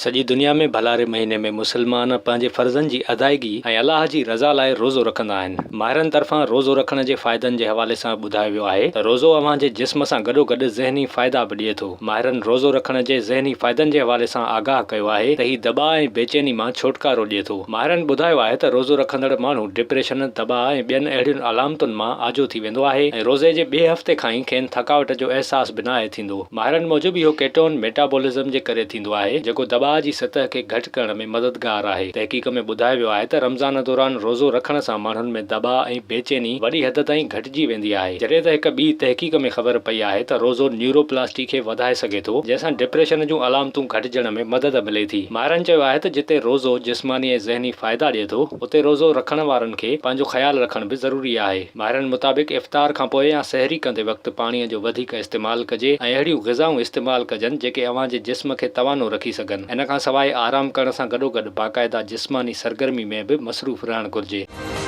سڄي دنيا ۾ ڀلاري مهيني ۾ مسلمان پنهنجي فرضن جي ادائگي ۽ الله جي رضا لاء روزو رکندا آهن. ماهرن طرفان روزو رکڻ جي فائدن جي حوالي سان ٻڌايو ويو آهي ته روزو اوهان جي جسم سان گڏوگڏ ذهني فائدا به ڏئي ٿو. ماهرن روزو رکڻ جي ذهني فائدن جي حوالي سان آگاهه ڪيو آهي ته هي دٻاء ۽ بيچيني مان ڇوٽڪارو ڏئي ٿو. ماهرن ٻڌايو آهي ته روزو رکندڙ ماڻهو ڊپريشن، دٻاء ۽ ٻين اهڙين علامتن مان آجو ٿي ويندو آهي ۽ روزي جي ٻئي هفتي کان ئي کين ٿڪاوٽ جو احساس به ناهي ٿيندو. ماهرن موجب اهو ڪيٽون ميٽابولزم جي ڪري ٿيندو آهي، جيڪو دٻاء جي سطح کي گهٽ ڪرڻ ۾ مددگار آهي. تحقيق ۾ ٻڌايو ويو آهي ته رمضان دوران روزو رکڻ سان ماڻهن ۾ دٻاء ۽ بيچيني وڏي حد تائين گهٽجي ويندي آهي. جڏهن ته هڪ ٻي تحقيق ۾ خبر پئي آهي ته روزو نيوروپلاسٽي کي وڌائي سگهي ٿو، جنهن سان ڊپريشن جون علامتون گهٽجڻ ۾ مدد ملي ٿي. ماهرن چيو آهي ته جتي روزو جسماني ۽ ذهني فائدا ڏئي ٿو، اتي روزو رکڻ وارن کي پنهنجو خيال رکڻ به ضروري آهي. ماهرن مطابق افطار کانپوء يا سحري ڪندي وقت پاڻي جو وڌيڪ استعمال ڪجي ۽ اهڙيون غذائون استعمال ڪجن جيڪي اوهان جي جسم کي توانو رکي سگهن. ان کان سواء آرام ڪرڻ سان گڏوگڏ باقاعده جسماني سرگرمي ۾ به مصروف رهڻ گهرجي.